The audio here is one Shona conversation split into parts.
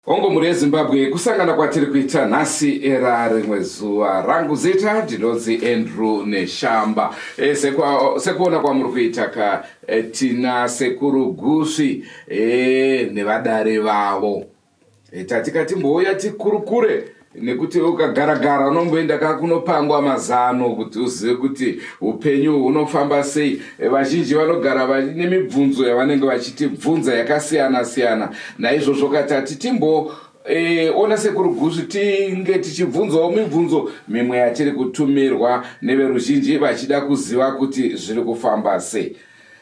Hongu mhuri yeZimbabwe, kusangana kwatiri kuita nhasi era rimwe zuva. Rangu zita ndinonzi Andrew Neshamba. E, sekuona kwamuri kuita ka e, tina sekuru Gusvi e, nevadare vavo. E, tati katimbouya tikurukure nekuti ukagaragara unomboenda ka kunopangwa mazano kuti uzive kuti upenyu hunofamba sei. E, vazhinji vanogara vaine mibvunzo yavanenge vachitibvunza yakasiyana siyana. Naizvozvo katati timbo e, ona sekuru Gusvi tinge tichibvunzawo mibvunzo mimwe yatiri kutumirwa neveruzhinji vachida kuziva kuti zviri kufamba sei.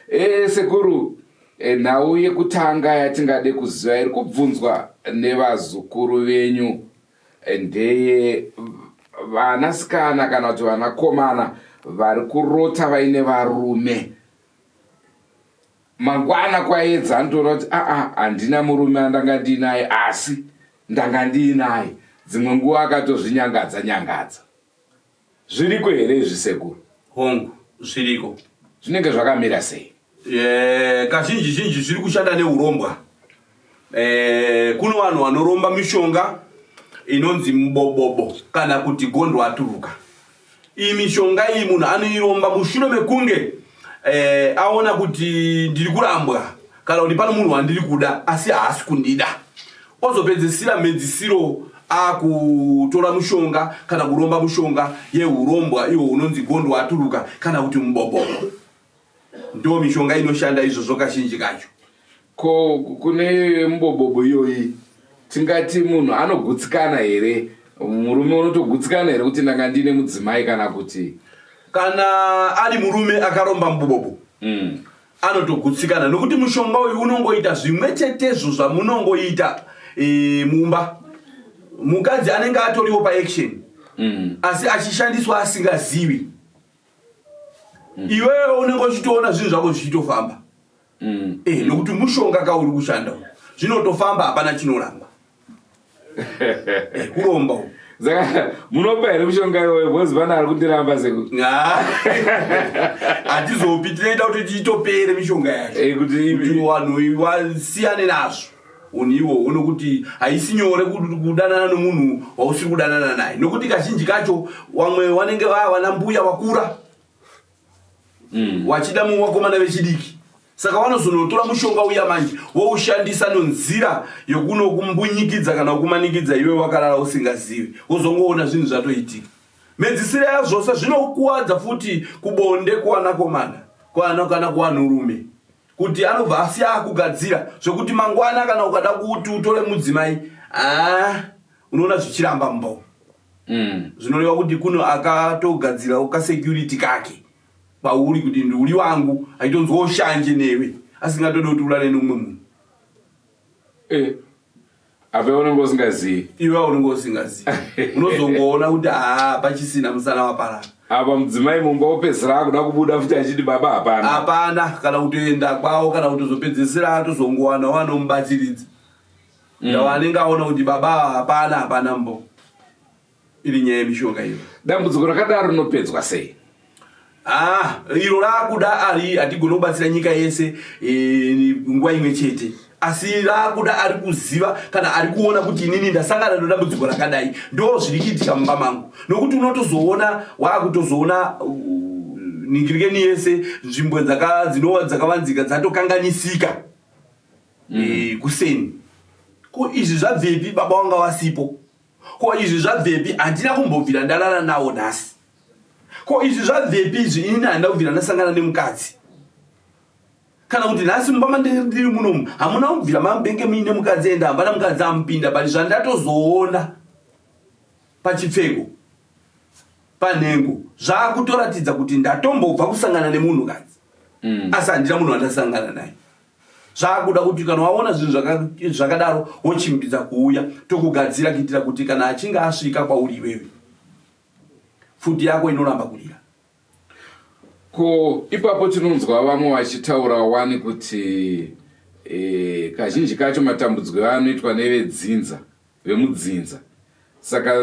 E, sekuru e, nhau yekutanga yatingade kuziva iri kubvunzwa nevazukuru venyu ndeye vanasikana kana kuti vanakomana vari kurota vaine varume. Mangwana kwaedza anotoona kuti aa, handina murume andanga ndiinaye, asi ndanga ndiinaye. Dzimwe nguva akatozvinyangadza nyangadza. Zviriko here izvi sekuru? Hongu, zviriko. Zvinenge zvakamira sei? E, kazhinji zhinji zviri kushanda neurombwa. E, kuno vanhu vanoromba mishonga inonzi mubobobo kana kuti gondo aturuka. Iyi mishonga iyi munhu anoiromba mushure mekunge e, aona kuti ndiri kurambwa kana kuti pano munhu wandiri kuda asi haasi kundida. Ozopedzisira mhedzisiro akutora mushonga kana kuromba mushonga yehurombwa ihwo hunonzi gondo aturuka kana kuti mubobobo. Ndo mishonga inoshanda izvozvo kazhinji kacho. Ko kune mubobobo iyoyi tingati munhu anogutsikana here? Murume unotogutsikana here kuti ndanga ndine mudzimai kana kuti? Kana ari murume akaromba mubobobo anotogutsikana nokuti mushonga uyu unongoita zvimwe chetezvo zvamunongoita e, mumba. Mukadzi anenge atoriwo paaction asi achishandiswa asingazivi. Iwewe unenge uchitoona zvinhu zvako zvichitofamba e, nokuti mushonga kauri kushanda zvinotofamba, hapana chinoramba. E, kuromba uku. Saka munopa here mushonga iwoyo? Because pane ari kundiramba sekuru. Hatizopi, tinoita kuti titopere mishonga yacho Eh, kuti kuti vanhu vasiyane nazvo unhu ihwohwo, nokuti haisi nyore kudanana nomunhu wausiri kudanana naye, nokuti kazhinji kacho vamwe vanenge vava mbuya vakura wachida muvakomana vechidiki, saka vanozonotora mushonga uya manje voushandisa nonzira yokunokumbunyikidza kana kumanikidza iwe wakarara usingazivi, wozongoona zvinhu zvatoitika. Mhedzisiro yazvose zvinokuwadza futi kubonde kuvanakomana kana kuvanhurume, kuti anobva asiya akugadzira zvekuti mangwana kana ukada kuti utore mudzimai, aa, unoona zvichiramba mumba umu. Zvinoreva kuti kuno akatogadzirawo kasecurity kake pauri kuti ndiuri wangu, aitonzwawo shanje newe, asingatodi kuti urare nemumwe munhu. Eh, apa unenge usingazivi. Iwe unenge usingazivi, unozongoona kuti haa, pachisina, musana waparara. Apa mudzimai mumba wopedzisira akuda kubuda futi achiti baba hapana. Hapana, kana kutoenda kwavo kana kutozopedzisira atozongowana wanomubatsiridza ndava anenge aona kuti baba ava hapana, hapana mbo iri nyaya yemishonga iyo. Dambudziko rakadaro rinopedzwa sei? Ah, iro raakuda ari hatigoni kubatsira nyika yese e, nguva imwe chete, asi raakuda ari kuziva kana ari kuona kuti inini ndasangana nedambudziko rakadai, ndo zviri kuitika mumba mangu, nokuti unotozoona waakutozoona ningirikeni yese nzvimbo dzinova dzakavanzika dzatokanganisika kuseni. Ko izvi zvabvepi? Baba wanga wasipo. Ko izvi zvabvepi? Handina kumbobvira ndarara nawo nhasi. Ko izvi zvabvepi izvi? Inini handina kubvira ndasangana nemukadzi, kana kuti nhasi mumba mandiri munomu hamuna kubvira mambenge muine mukadzi, enda hapana mukadzi amupinda, but zvandatozoona pachipfeko, panhengo, zvaakutoratidza kuti ndatombobva kusangana nemunhukadzi asi handina munhu wandasangana naye. Zvaakuda kuti kana waona zvinhu zvakadaro wochimbidza kuuya tokugadzira, kuitira kuti kana achinge asvika kwauri iwewe, pfuti yako inoramba kurira. Ko ipapo tinonzwa vamwe vachitaura wani kuti e, kazhinji kacho matambudziko anoitwa nevedzinza, vemudzinza, saka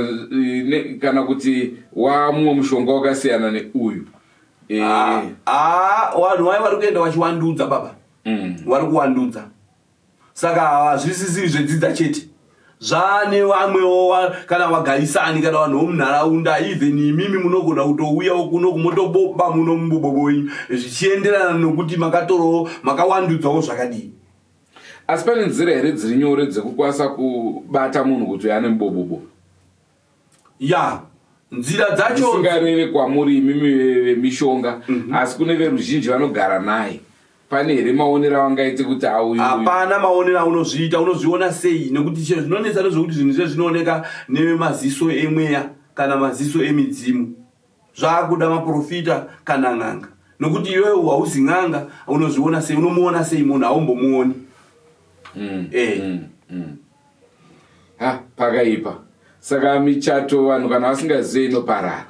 e, kana kuti wamumwe mushonga wakasiyana neuyu e, Ah, ah, vanhu vaya vari kuenda vachiwandudza baba. Vari kuwandudza, saka hazvisisiri zvedzidza chete. Zvaane vamwewo kana vagarisani kana vanhu vomunharaunda even imimi munogona kutouyawo kuno kumotoboba muno mubobobo wenyu zvichienderana nokuti makatorowo makawandudzawo zvakadii. Asi pane nzira here dziri nyore dzekukwanisa kubata munhu kuti uyo ane mubobobo? Ya, nzira dzacho ndisingareve kwamuri imimi vemishonga mm -hmm. Asi kune veruzhinji vanogara naye pane here maonero avangaite kuti auyu? Hapana maonero aunozviita, unozviona sei? Nekuti chero zvinonetsa ndezvekuti zvinhu zve zvinooneka nemaziso emweya kana maziso emidzimu. Zvakuda maprofita kana n'anga, nokuti iwewe hauzi n'anga, unozviona sei? Unomuona sei munhu? Haumbomuoni. Eh. Ha, pakaipa. Saka michato vanhu kana vasingazive inoparara.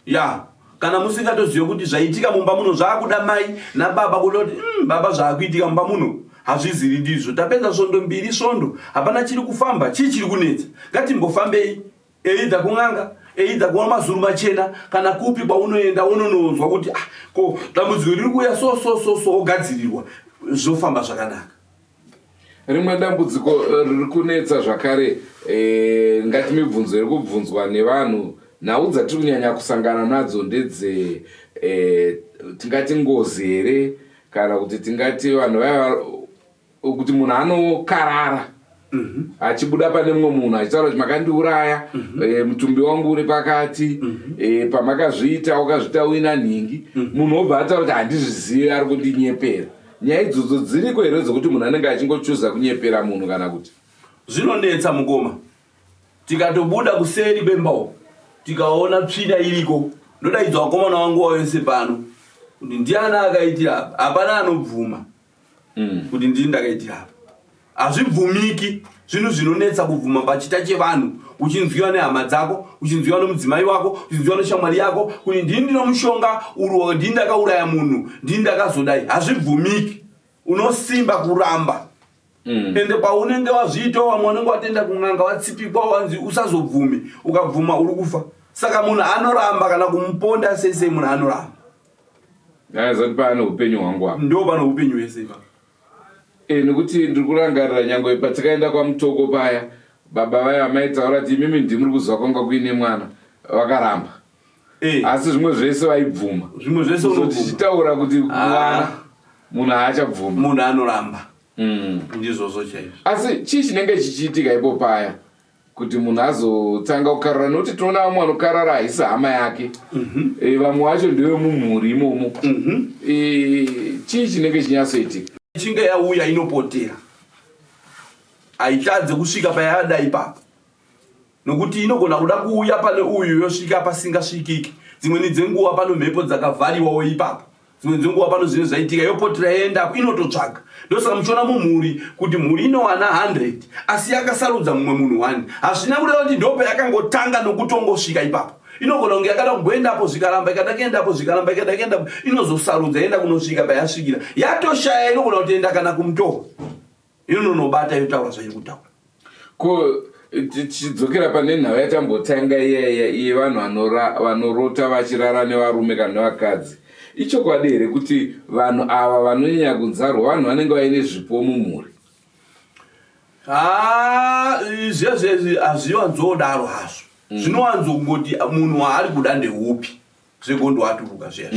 Ya, kana musingatozive kuti zvaitika mumba muno zvakuda mai nababa kuda kuti baba zvaakuitika mumba muno hazviziri ndizvo. Tapedza svondo mbiri, svondo hapana chiri kufamba, chii chiri kunetsa? Ngatimbofambei either kun'anga, either kuona mazuru machena kana kupi kwaunoenda wonononzwa kuti ah, ko dambudziko riri kuuya so so so so, wogadzirirwa zvofamba zvakanaka. Rimwe dambudziko riri kunetsa zvakare ngati mibvunzo iri kubvunzwa nevanhu, nhau dzatiri kunyanya kusangana nadzo ndedze tingati ngozi here kana kuti tingati vanhu vaya kuti munhu anokarara achibuda pane mumwe munhu achitaura kuti makandiuraya, mutumbi wangu uri pakati, pamakazviita wakazviita uina nhingi, munhu wobva ataura kuti handizvizivi, ari kundinyepera. Nyaya idzodzo dziriko here dzekuti munhu anenge achingochuza kunyepera munhu kana kuti? Zvinonetsa mukoma. Tikatobuda kuseri kwemba uko tikaona tsvina iriko, ndodaidza vakomana vangu vese pano kuti ndiani akaitira apa. Hapana anobvuma kuti ndini ndakaitira apa. Hazvibvumiki. Zvinhu zvinonetsa kubvuma pachita chevanhu, uchinzwiwa nehama dzako, uchinzwiwa nomudzimai wako, uchinzwiwa neshamwari yako kuti ndini ndinomushonga uru, ndini ndakauraya munhu, ndini ndakazodai. Hazvibvumiki. Unosimba kuramba. Ende paunenge wazviitawo, vamwe vanenge watenda kun'anga watsipikwa wanzi usazobvume, ukabvuma uri kufa. Saka munhu anoramba kana kumuponda sese, munhu anoramba. Zati pane upenyu hwangu apa. Ndo pane upenyu hwese ipapo. Nekuti ndiri kurangarira nyangwe patikaenda kwaMutoko paya, baba vaya vamaitaura kuti imimi ndimuri kuziva kwanga kuine mwana, vakaramba. Asi zvimwe zvese vaibvuma. Zvimwe zvese unobvuma. Tichitaura kuti mwana munhu haachabvuma. Munhu anoramba. Ndizvozvo chaizvo. Asi chii chinenge chichiitika ipo paya kuti munhu azotanga kukarara? Nekuti tinoona vamwe vanokarara haisi hama yake, vamwe vacho ndeve mumhuri imomo. Chii chinenge chinyatsoitika? Ichinge yauya inopotera, haitadze kusvika payada ipapo, nokuti inogona kuda kuuya pane uyu yosvika pasingasvikiki. Dzimweni dzenguva pano mhepo dzakavhariwawo ipapo, dzimwe dzenguva pano zvinenge zvaitika, yopotera yoendapo, inototsvaga. Ndosaka muchiona mumhuri kuti mhuri inowana 100 asi yakasarudza mumwe munhu 1. Hazvina kureva kuti ndo payakangotanga nokutongosvika ipapo. Inogona kunge yakada kumboendapo zvikaramba, ikada kuendapo zvikaramba, ikada kuendapo, inozosarudza yoenda kunosvika payasvikira. Yatoshaya inogona kutoenda kana kumutohwa, inononobata yotaura zvairi kutaura. Ko tichidzokera pane nhau yatambotanga iyaiya iye, vanhu vanorota vachirara nevarume kana nevakadzi, ichokwadi here kuti vanhu ava vanonyanya kunzarwa vanhu vanenge vaine zvipo mumhuri? Ha, zvezvezvi hazviwanzodaro hazvo. Zvinowanzongoti munhu waari kuda ndeupi, zvegondo aturuka zviya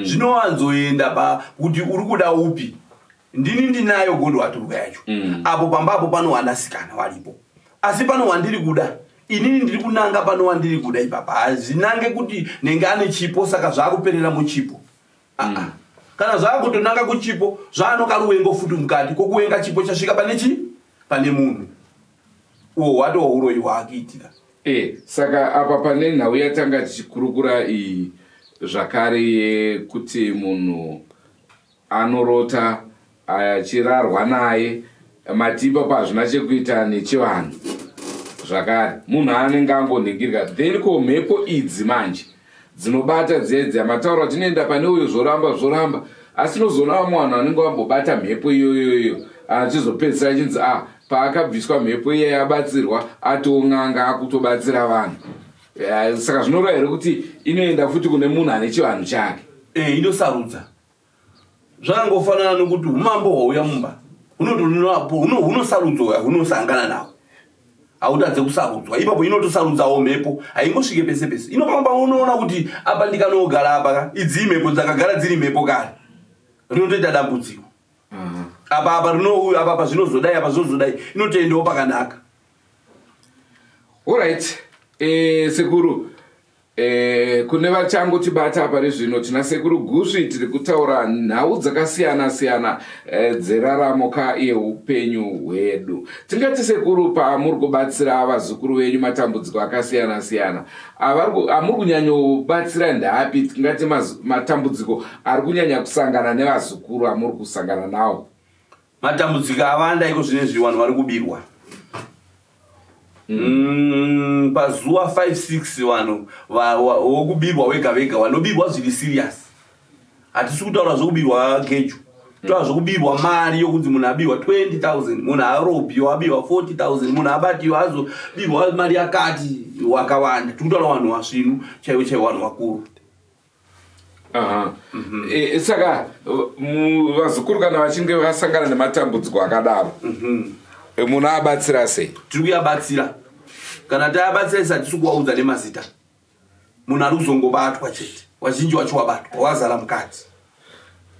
zvinowanzoenda pakuti uri kuda upi. Ndini ndinayo gondo aturuka yacho. Apo pambapo pano wanasikana waripo, asi pano wandiri kuda inini ndiri kunanga pano wandiri kuda ipapa. Hazvinange kuti nenge ane chipo saka zvaakuperera muchipo. Aa, kana zvaakutonanga kuchipo zvaanokaruwengo futi mukati kokuwenga chipo chasvika pane chi pane munhu uwo hwatova uroyi hwaakuitika. Saka apa pane nhau yatanga tichikurukura iyi zvakare yekuti munhu anorota achirarwa naye, mati ipapo hazvina chekuita nechivanhu zvakare, munhu anenge angonhingirika. Then ko mhepo idzi manje dzinobata dziya dziya mataura kuti inoenda pane uyo zvoramba zvoramba, asi tinozoona vamwe vanhu vanenge vambobata mhepo iyoyoyo achizopedzisira achinzi a paakabviswa mhepo iya yabatsirwa atoon'anga akutobatsira vanhu. Saka zvinoreva here kuti inoenda futi kune munhu ane chivanhu chake? Inosarudza. Zvakangofanana nokuti umambo hwauya mumba hunosarudzwa hunosangana nawo. Hautadze kusarudzwa ipapo, inotosarudzawo mhepo, haingosvike pese pese. Ino pamwe paunoona kuti apa ndikanogara apa ka, idzi mhepo dzakagara dziri mhepo kare, rinotoita dambudziko. Apa rino apa zvinozodai, apa zvinozodai, inotoendawo pakanaka. Alright, sekuru, kune vachangotibata pari zvino, tina Sekuru Gusvi. Tiri kutaura nhau dzakasiyana siyana dzeraramo ka yeupenyu hwedu. Tingati sekuru, pamuri kubatsira vazukuru venyu matambudziko akasiyana siyana, amuri kunyanyobatsira ndeapi? Tingati matambudziko ari kunyanya kusangana nevazukuru amuri kusangana nawo? Matambudziko awanda iko zvinezvi. Vanhu vari kubirwa pazuva 5 6 vanhu wokubirwa wega vega, vanobirwa zviri serious. Hatisi kutaura zvokubirwa gejo, taura zvokubirwa mari yokunzi munhu abirwa 20,000, munhu arobhiwa abirwa 40,000, munhu abatiwa azobirwa mari yakati wakawanda. Tiri kutaura vanhu vasvinu chaivo chaivo, vanhu vakuru. Aha. Saka vazukuru kana vachinge vasangana nematambudziko akadaro, munoabatsira sei? Tiri kuyabatsira. Kana tayabatsira, isi hatisi kuvaudza nemazita. Munhu ari kuzongobatwa chete. Wazhinji wacho wabatwa, wazara mukati,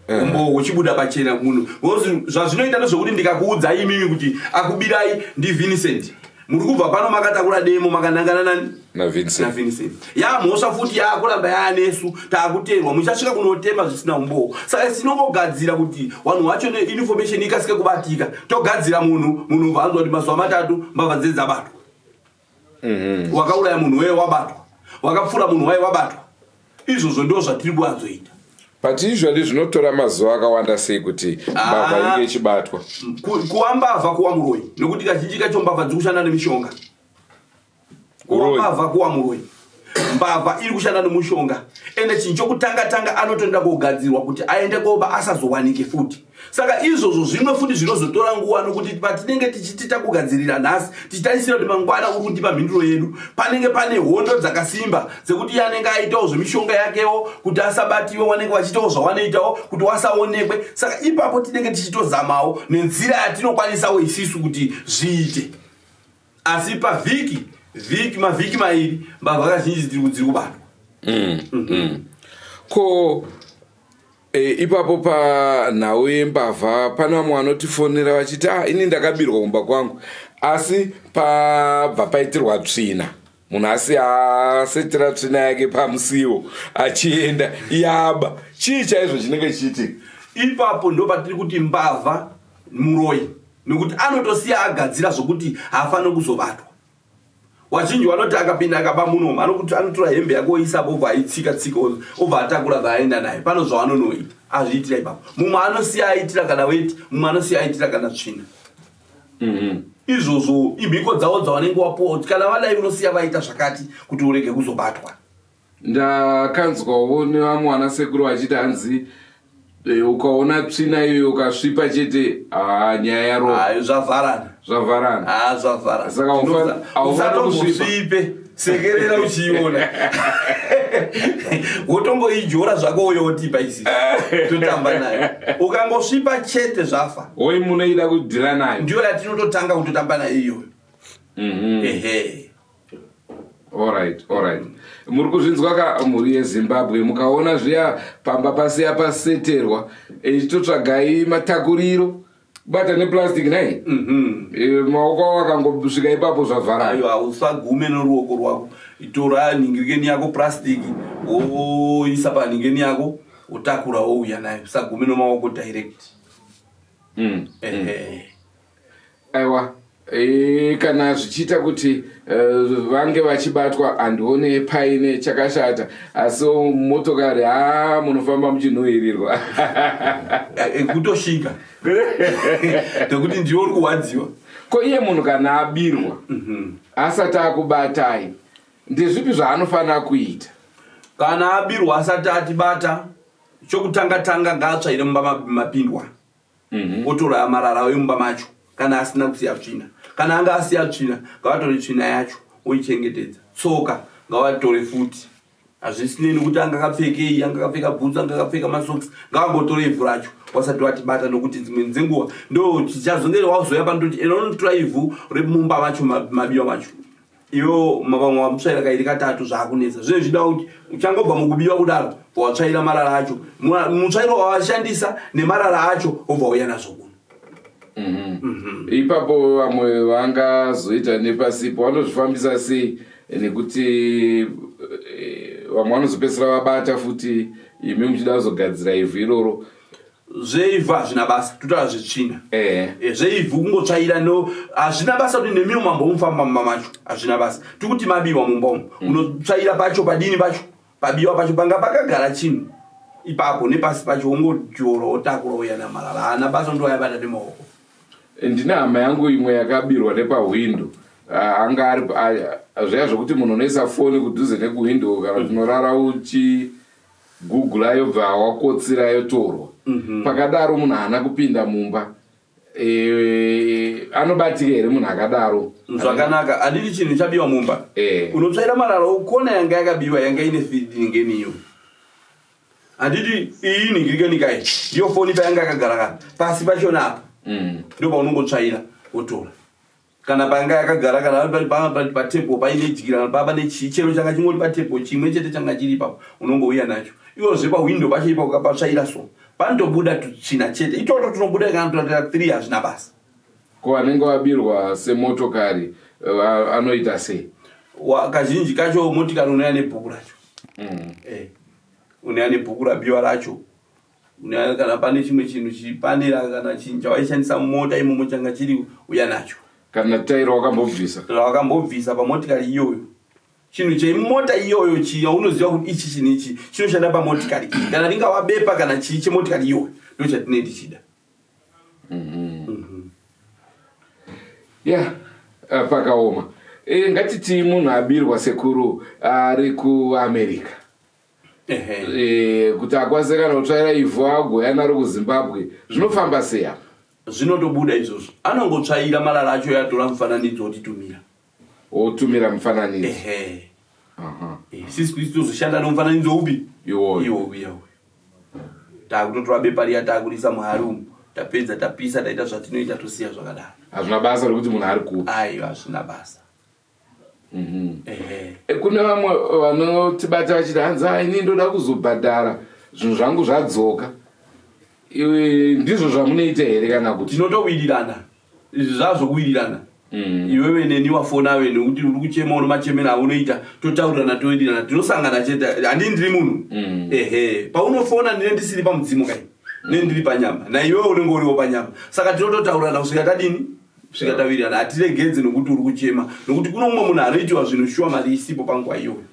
umbo huchibuda pachena. Munhu, because zvazvinoita ndezvekuti ndikakuudzai imimi kuti akubirai ndiVincent, muri kubva pano makatakura demo makanangana nani? NaVincent. NaVincent. Yamhosva futi yaakuramba yaanesu, taakuteerwa, muchasvika kunotema zvisina umbowo. Saka tinongogadzira kuti vanhu vacho neinformation ikasike kubatika. Togadzira munhu, munhu ubva anzwa kuti mazuva 3 mbavha dzedzi dzabatwa, wakauraya munhu weye wabatwa, wakapfura munhu waye wabatwa. Izvozvo ndo zvatiri kuwanzoita. But usually zvinotora mazuva akawanda sei kuti mbavha inge ichibatwa? Kuva mbavha kuwa muroyi, nekuti kazhinji kacho mbavha dziri kushanda nemishonga. Kuva Uroyi. mbavha kuwa muroyi. Mbavha iri kushanda nemushonga, ende chinhu chokutanga tanga anotoenda kogadzirwa kuti aende koba asazowanike futi. Saka izvozvo zvimwe futi zvinozotora nguva, nokuti patinenge tichiti takugadzirira nhasi, tichitarisira kuti mangwana uri kutipa mhinduro yedu, panenge pane hondo dzakasimba dzekuti iye anenge aitawo zvemishonga yakewo kuti asabatiwe, wanenge vachiitawo zvawanoitawo kuti wasaonekwe. Saka ipapo tinenge tichitozamawo nenzira yatinokwanisawo isisu kuti zviite. Asi pavhiki vhiki, mavhiki 2, mbavha kazhinji dziri kubatwa. Ko ipapo panhau yembavha, pane vamwe vanotifonera vachiti, "Ah, ini ndakabirwa kumba kwangu, asi pabva paitirwa tsvina, munhu asi asetera tsvina yake pamusiwo achienda, yaba." Chii chaizvo chinenge chichiitika? Ipapo ndo patiri kuti mbavha muroyi, nekuti anotosiya agadzira zvokuti haafaniri kuzobatwa. Wazhinji vanoti akapinda akaba munomu, anokuti anotora hembe yake oisapo, obva aitsika tsika, obva atakura, bva aenda nayo. Pano zvavanonoita azviitira ipapo. Mumwe anosiya aitira kana weti, mumwe anosiya aitira kana tsvina. Izvozvo imhiko dzavo dzavanenge wapuwa kuti kana vadai unosiya vaita zvakati kuti urege kuzobatwa. Ndakanzwawo nevamwe vanasekuru vachiti hanzi ukaona tsvina iyoyo ukasvipa chete, haa, nyaya yarova. Ayo zvavharana. Zvavharana. Ha, zvavharana. Saka haufaniri kusvipa. Usatombosvipe, sekerera uchiiona, wotongoijora zvako uyo, wotipa isi totamba nayo. Ukangosvipa chete zvafa. Oi, munoida kudhira nayo. Ndiyo yatinototanga kutotamba nayo iyoyo. Ehe. Alright, muri kuzvinzwa ka, mhuri yeZimbabwe? Mukaona zviya pamba pasiya paseterwa, ichitotsvagai matakuriro, bata neplastic nai. Maoko avo akangosvika ipapo zvavharana. Aiwa, usagume noruoko rwako. Tora nhingirikeni yako, purasitiki, woisa panhingeni yako, wotakura, wouya nayo. Usagume nomaoko direct. Ehe. Aiwa, kana zvichiita kuti vange vachibatwa, handione paine chakashata. Asi motokari, ha, munofamba muchinhuhirirwa. Kutosvika nekuti ndiwe uri kurwadziwa. Ko iye munhu kana abirwa asati akubatai, ndezvipi zvaanofanira kuita? Kana abirwa asati atibata, chokutanga tanga ngaatsvaire mumba mapindwa, otora marara emumba macho kana asina kusiya tsvina. Kana anga asiya tsvina, ngavatore tsvina yacho oichengetedza. Tsoka ngavatore futi. Hazvisinei nokuti anga akapfekei, anga akapfeka bhutsu, anga akapfeka masocks, ngaangotore ivhu racho wasati watibata nokuti dzimwe dzenguva ndo tichazonge wazouya pano toti ena unotora ivhu remumba macho mabiwa macho iwo vamwe wamutsvaira kairi katatu zvaakunetsa zvinenge zvichida kuti uchangobva mukubiwa kudaro watsvaira marara acho mutsvairo wawashandisa nemarara acho wobva uya nazvo kuno. Ipapo vamwe vangazoita nepasipo vanozvifambisa sei nekuti vamwe vanozopedzisira vabata futi imi muchida kuzogadzira ivhu iroro. Zveivhu hazvina basa, totaura zvetsvina. Zveivhu kungotsvaira no hazvina basa kuti nemiwo mambomufamba mumba macho hazvina basa. Tikuti mabiwa mumba umu, unotsvaira pacho padini pacho pabiwa pacho panga pakagara chinhu ipapo nepasi pacho wongodyora wotakura uya namarara haana basa ndoayabata nemaoko. Ndine hama yangu imwe yakabirwa nepahwindo. Anga ari zviya zvokuti munhu unoisa foni kudhuze nekuhwindo kana kuti unorara uchigugula yobva wakotsira yotorwa. Pakadaro munhu haana kupinda mumba. Anobatika here munhu akadaro? Zvakanaka, handiti chinhu chabiwa mumba. Unotsvaira marara ukona yanga yakabiwa yanga ine ngeniyo. Handiti iyi ningirikenika iyi ndiyo foni payanga yakagara kana pasi pachona apa. Ndo paunongotsvaira wotora. Kana payanga yakagara kana patable paine dyira kana pava nechii chero changa chingori patable chimwe chete changa chiri ipapo unongouya nacho. Iwozve pahwindo pacho ipapo ukapatsvaira so panotobuda tutsvina chete itoto tunobuda kana turatira 3 hazvina basa. Ko vanenge vabirwa semotokari anoita sei? Kazhinji kacho motikari unouya nebhuku racho. Unouya nebhuku rabiwa racho. Unouya kana pane chimwe chinhu chipanera kana chinhu chawaishandisa mumota imomo changa chiri uya nacho. Kana taira wakambobvisa. Rawakambobvisa pamotikari iyoyo. Chinhu chemota iyoyo chiya unoziva kuti ichi chinhu ichi chinoshanda pamotikari iyi. Kana ringava bepa kana chii chemotikari iyoyo ndo chatinenge tichida. Ya, pakaoma. Ngatiti munhu abirwa sekuru ari kuAmerica. Kuti akwanise kana kutsvaira ivhu agouya naro kuZimbabwe zvinofamba sei apa? Zvinotobuda izvozvo. Anongotsvaira marara acho yatora mufananidzo otitumira. Otumira mufananidzo. Sisi kuti tozoshanda nomufananidzo upi? Iwoyo. Iwo uya uyo. Takutotora bepa riya takurisa muhari umu. Tapedza tapisa taita zvatinoita tosiya zvakadaro. Hazvina basa rekuti munhu ari kupi. Aiwa hazvina basa. Kune vamwe vanotibata vachiti hanzi ini ndoda kuzobhadhara zvinhu zvangu zvadzoka. Ndizvo zvamunoita here kana kuti? Tinotowirirana. Izvi zvazvokuwirirana. Iwewe neni wafona we nekuti uri kuchema uno machemera aunoita totaurirana towirirana tinosangana chete. Handii ndiri munhu. Paunofona ndine ndisiri pamudzimu kai. Ne ndiri panyama. Na iwewe unenge uriwo panyama. Saka tinototaurirana kusvika tadini? Kusvika tawirirana. Hatiregedze nokuti uri kuchema. Nokuti kuno mumwe munhu anoitiwa zvinhu shuwa mari isipo panguva iyoyo.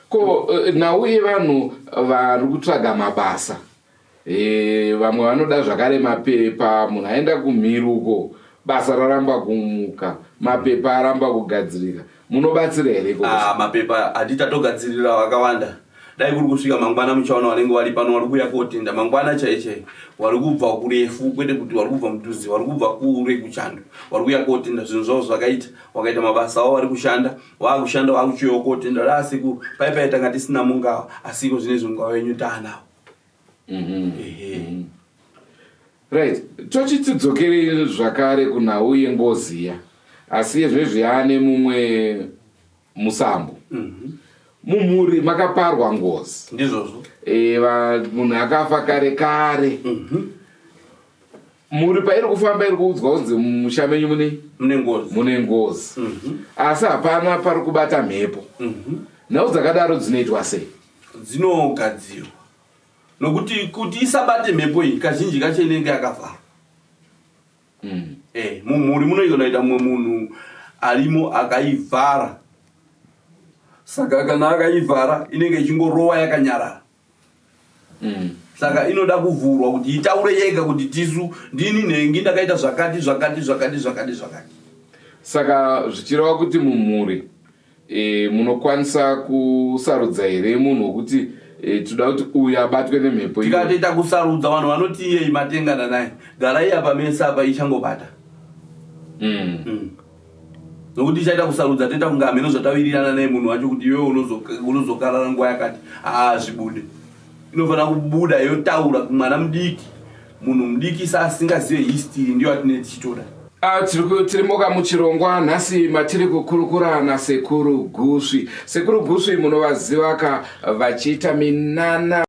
Ko nhau yevanhu vari kutsvaga mabasa. Vamwe vanoda zvakare mapepa, munhu aenda kumhiri uko basa raramba kumuka, mapepa aramba kugadzirika. Munobatsira here ikoko? Mapepa handiti tatogadzirira vakawanda. Dai kuri kusvika mangwana muchaona vanenge vari pano vari kuuya kotenda mangwana chai chai vari kubva kurefu kwete kuti vari kubva mudhuze vari kubva kure kuchando vari kuuya kotenda zvinhu zvavo zvakaita wakaita mabasa avo vari kushanda vakushanda vakuchiuyawo kotenda daa sekuru pai pai tanga tisina mungawa asi iko zvinezvi mungawa wenyu taanawo. Right, tochitidzokerei zvakare kunhau yengozi iya asi yezvezvi yaane mumwe musambo. Mumhuri makaparwa ngozi. Ndizvozvo. Munhu akafa kare kare. Mhuri pairi kufamba iri kuudzwa kunzi mumusha menyu mune ngozi. Mune ngozi. Asi hapana pari kubata mhepo. Nhau dzakadaro dzinoitwa sei? Dzinogadzirwa. Nokuti kuti isabate mhepo iyi kazhinji kacho inenge yakavharwa. Mumhuri munoigona kuita mumwe munhu arimo akaivhara. Saka kana akaivhara inenge ichingorowa yakanyarara. Saka inoda kuvhurwa kuti itaure yega kuti tisu ndini nhengi ndakaita zvakati zvakati zvakati zvakati zvakati. Saka zvichireva kuti mumhuri munokwanisa kusarudza here munhu wekuti toda kuti uyu abatwe nemhepo iyo? Tikatoita kusarudza vanhu vanoti iyei matengana naye garai apa mese apa ichangobata. Nokuti ichaita kusarudza toita kunge hameno zvatawirirana naye munhu wacho kuti iwewe unozokarara nguva yakati, haazvibude. Inofanira kubuda yotaura kumwana mudiki, munhu mudiki saasingazive history, ndiyo atinee tichitoda. Tiri moka muchirongwa nhasi matiri kukurukura naSekuru Gusvi. Sekuru Gusvi munovaziva ka, vachiita minana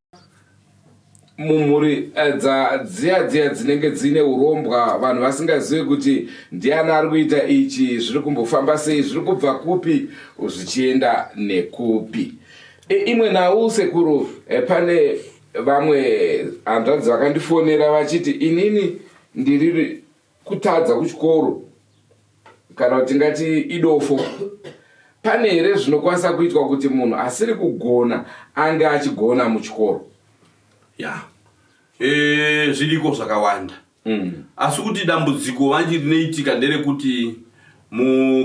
mumhuri dza dziya dziya dzinenge dziine urombwa, vanhu vasingazivi kuti ndiani ari kuita ichi, zviri kumbofamba sei, zviri kubva kupi zvichienda nekupi. Imwe nhau, sekuru, pane vamwe hanzvadzi vakandifonera vachiti, "Inini ndiri kutadza kuchikoro," kana kuti tingati idofo. Pane here zvinokwanisa kuitwa kuti munhu asiri kugona ange achigona muchikoro? Ya, zviriko zvakawanda. Asi kuti dambudziko vanji rinoitika nderekuti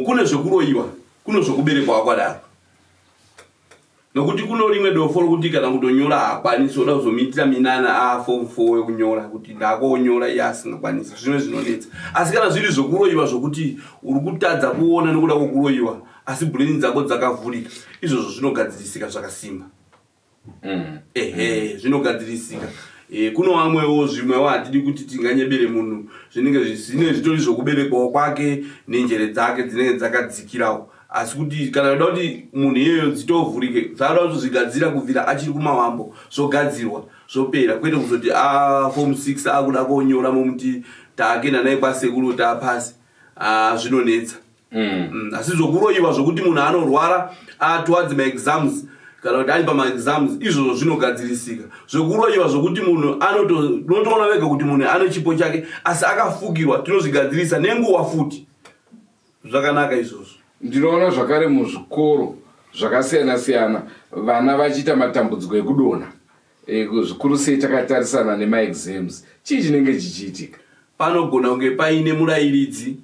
kune zvekuroyiwa, kune zvekuberekwa kwakadaro, nokuti kuno rimwe dofo rokuti kana kutonyora haakwanisi, oda kuzomuitira minana aform 4 yekunyora kuti ndakonyora, iye asingakwanisi. Zvimwe zvinonetsa. Asi kana zviri zvokuroyiwa, zvokuti uri kutadza kuona nekuda kwokuroyiwa, asi brain dzako dzakavhurika, izvozvo zvinogadzirisika zvakasimba. Ehe, zvinogadzirisika. Kuno vamwewo, zvimwewo hatidi kuti tinganyebere munhu, zvinenge zvisine, zvitori zvokuberekwawo kwake nenjere dzake dzinenge dzakadzikirawo. Asi kuti kana uda kuti munhu iyeyo dzitovhurike, dzaada kutozvigadzira kubvira achiri kumavambo, zvogadzirwa zvopera, kwete kuzoti a form 6 akuda konyora, momuti taakenda naye kwasekuru taapasi. Zvinonetsa. Asi zvokuroyiwa, zvokuti munhu anorwara towards maexams kana kuti ari pamaexams, izvozvo zvinogadzirisika. Zvekuroyiwa zvokuti munhu unotoona vega kuti munhu ane chipo chake asi akafukirwa, tinozvigadzirisa nenguva futi, zvakanaka izvozvo. Ndinoona zvakare muzvikoro zvakasiyana siyana vana vachiita matambudziko ekudonha, zvikuru sei takatarisana nemaexams. Chii chinenge chichiitika? Panogona kunge paine murayiridzi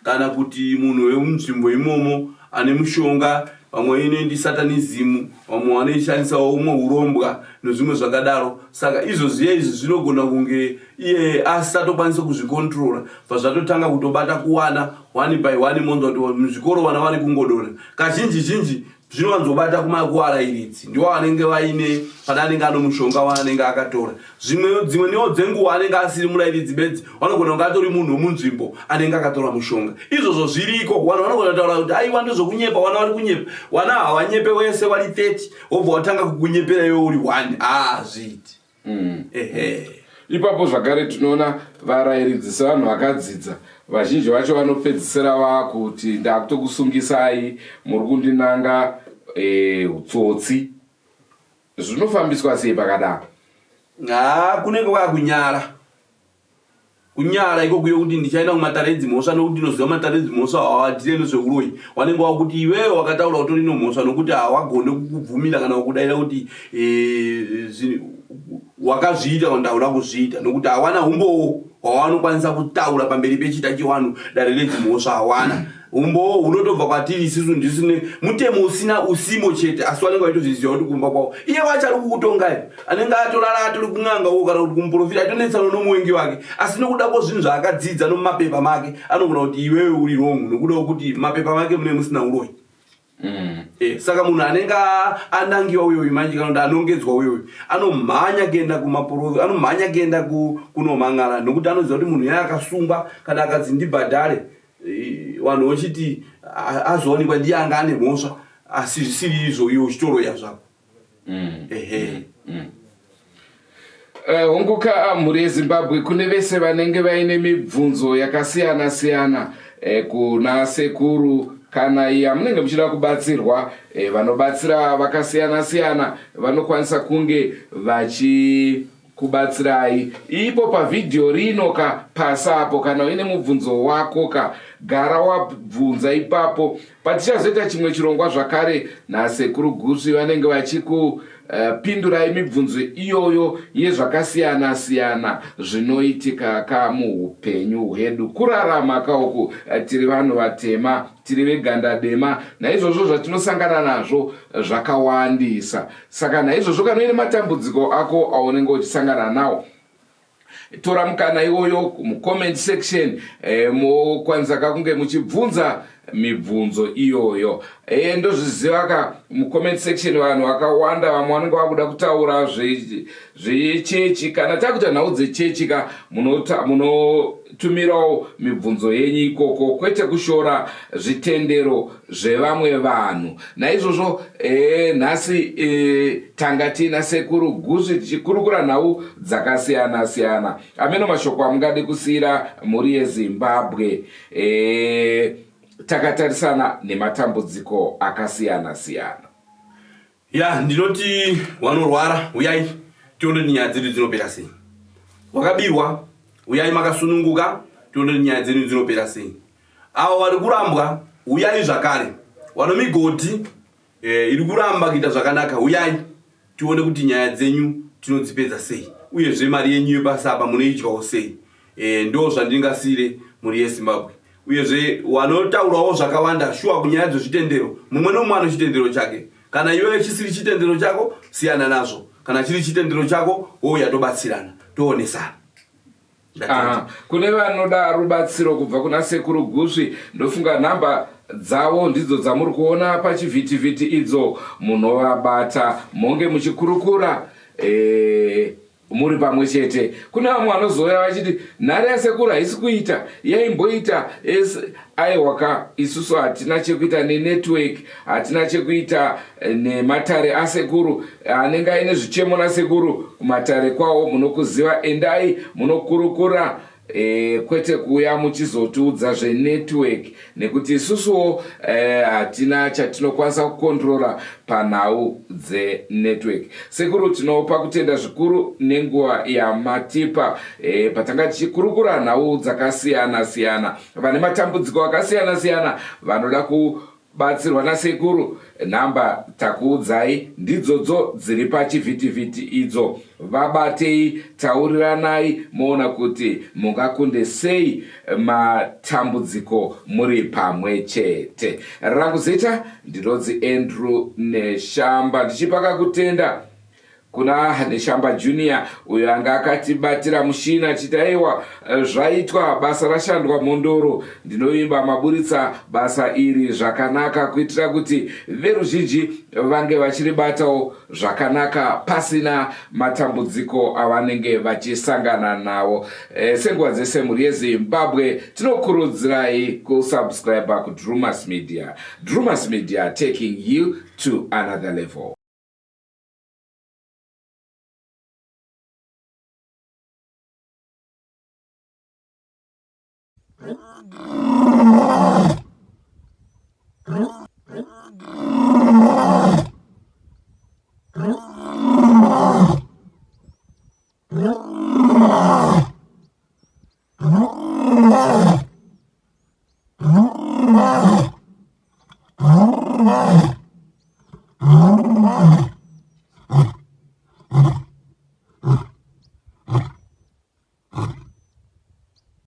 kana kuti munhu wemunzvimbo imomo ane mushonga. Vamwe inoendi satanism, vamwe vanoishandisawo umwe urombwa nezvimwe zvakadaro. Saka izvo zviya izvi zvinogona kunge iye asatokwanisa kuzvikontrora, bva zvatotanga kutobata kuwana one by one. Monzwa kuti muzvikoro vana vari kungodonha. Kazhinji zhinji zvinowanzobata kuvarairidzi, ndiwo vanenge vaine pane anenge ano mushonga waanenge akatora. Zvimwe dzimwe newo dzenguva anenge asiri murairidzi bedzi, vanogona kunge atori munhu wemunzvimbo anenge akatora mushonga. Izvozvo zviriko. Vanhu vanogona kutaura kuti, "Aiwa, ndezvokunyepa, vana vari kunyepa." Vana havanyepe wese vari 30 wobva watanga kukunyepera iwe uri 1, haazviiti. Ehe. Ipapo zvakare tinoona varayiridzi sevanhu vakadzidza, vazhinji vacho vanopedzisira vakuti, "Ndakutokusungisai, muri kundinanga utsotsi." Zvinofambiswa sei pakadaro? Ha, kunenge kwakunyara, kunyara ikokuyo kuti ndichaenda kumatare edzimhosva, nokuti ndinoziva matare edzimhosva hawadhire nezveuroyi. Wanenge wakuti iwewe wakataura utori nomhosva, nokuti hawagone kukubvumira kana kukudaira kuti wakazviita kana kuti hauna kuzviita, nokuti hawana umbowo hwawanokwanisa kutaura pamberi pechita chiwanhu, dare redzimhosva. Hawana umbowo hunotobva kwatiri isusu, ndisine mutemo usina usimo chete. Asi vanenge vaitozviziva kuti kumba kwavo iye wacho ari kukutongai anenge atorara atori kun'anga uko kana kuti kumuprofita, aitonetsana nomuwengi wake, asi nokuda kwozvinhu zvaakadzidza nomumapepa make anogona kuti iwewe uri wrong, nokuda kwokuti mapepa make mune musina uroyi. Saka munhu anenge anangiwa uyoyu manje, kana kuti anongedzwa uyoyu, anomhanya kuenda kumaporofi, anomhanya kuenda kunomhan'ara, nokuti anoziva kuti munhu iye akasungwa kana akadzi ndibhadhare, vanhu vochiti azowanikwa ndiye anga ane mhosva, asi zvisiri izvo, iwe uchitoroya zvako. Ehe. Honguka, mhuri yeZimbabwe, kune vese vanenge vaine mibvunzo yakasiyana siyana kuna sekuru kana yamunenge muchida kubatsirwa, vanobatsira vakasiyana siyana vanokwanisa kunge vachikubatsirai ipo pavhidhiyo rino ka pasapo. Kana uine mubvunzo wako ka, gara wabvunza ipapo. Patichazoita chimwe chirongwa zvakare naSekuru Gusvi, vanenge vachikupindurai mibvunzo iyoyo yezvakasiyana siyana zvinoitika ka muupenyu hwedu, kurarama kauku. Tiri vanhu vatema, tiri veganda dema, naizvozvo zvatinosangana nazvo zvakawandisa. Saka naizvozvo kana uine matambudziko ako aunenge uchisangana nawo, tora mukana iwoyo mucomment section, mokwanisa kakunge muchibvunza. mibvunzo iyoyo. E, ndozviziva ka mucomment section vanhu vakawanda vamwe vanenge vakuda kutaura zvechechi. Kana takuita nhau dzechechi ka, munotumirawo mibvunzo yenyu ikoko, kwete kushora zvitendero zvevamwe vanhu. Naizvozvo e, nhasi e, tanga tiina Sekuru Gusvi tichikurukura nhau dzakasiyana siyana. Ameno mashoko amungade kusiyira mhuri yeZimbabwe e, takatarisana nematambudziko akasiyana siyana. Ya, ndinoti wanorwara, uyai tione kuti nyaya dzedu dzinopera sei. Wakabirwa, uyai makasununguka, tione kuti nyaya dzedu dzinopera sei. Avo vari kurambwa, uyai zvakare. Wano migodhi iri kuramba kuita zvakanaka, uyai tione kuti nyaya dzenyu tinodzipedza sei, uyezve mari yenyu yebasa apa munoidyawo sei. Ndo zvandingasiyire mhuri yeZimbabwe. Uyezve wanotaurawo zvakawanda shuwa kunyaya dzezvitendero, mumwe nomumwe ano chitendero chake. Kana iwewe chisiri chitendero chako, siyana nazvo. Kana chiri chitendero chako, wouya tobatsirana, toonesana. Aha, kune vanoda rubatsiro kubva kuna Sekuru Gusvi, ndofunga nhamba dzavo ndidzo dzamuri kuona pachivhitivhiti idzo. Munovabata monge muchikurukura muri pamwe chete. Kune vamwe vanozouya vachiti nhare yasekuru haisi kuita, yaimboita. Aiwa ka, isusu hatina chekuita nenetwork, hatina chekuita nematare asekuru. Anenge aine zvichemo nasekuru kumatare kwawo munokuziva, endai munokurukura kwete kuuya muchizotiudza zvenetwork, nekuti isusuwo hatina chatinokwanisa kukontrora panhau dzenetwork. Sekuru, tinopa kutenda zvikuru nenguva yamatipa patanga tichikurukura nhau dzakasiyana siyana. Vane matambudziko akasiyana siyana vanoda kubatsirwa nasekuru, nhamba takuudzai ndidzodzo dziri pachivhitivhiti idzo. Vabatei, tauriranai, moona kuti mungakunde sei matambudziko muri pamwe chete. Rangu zita ndinonzi Andrew Neshamba, ndichipaka kutenda kuna Neshamba Junior uyo anga akatibatira mushina achiti aiwa, zvaitwa basa, rashandwa mhondoro. Ndinovimba maburitsa basa iri zvakanaka kuitira kuti veruzhinji vange vachiribatawo zvakanaka pasina matambudziko avanenge vachisangana nawo. Senguva dzese, mhuri yeZimbabwe, tinokurudzirai kusubscribe kuDrumas Media. Drumas Media, taking you to another level.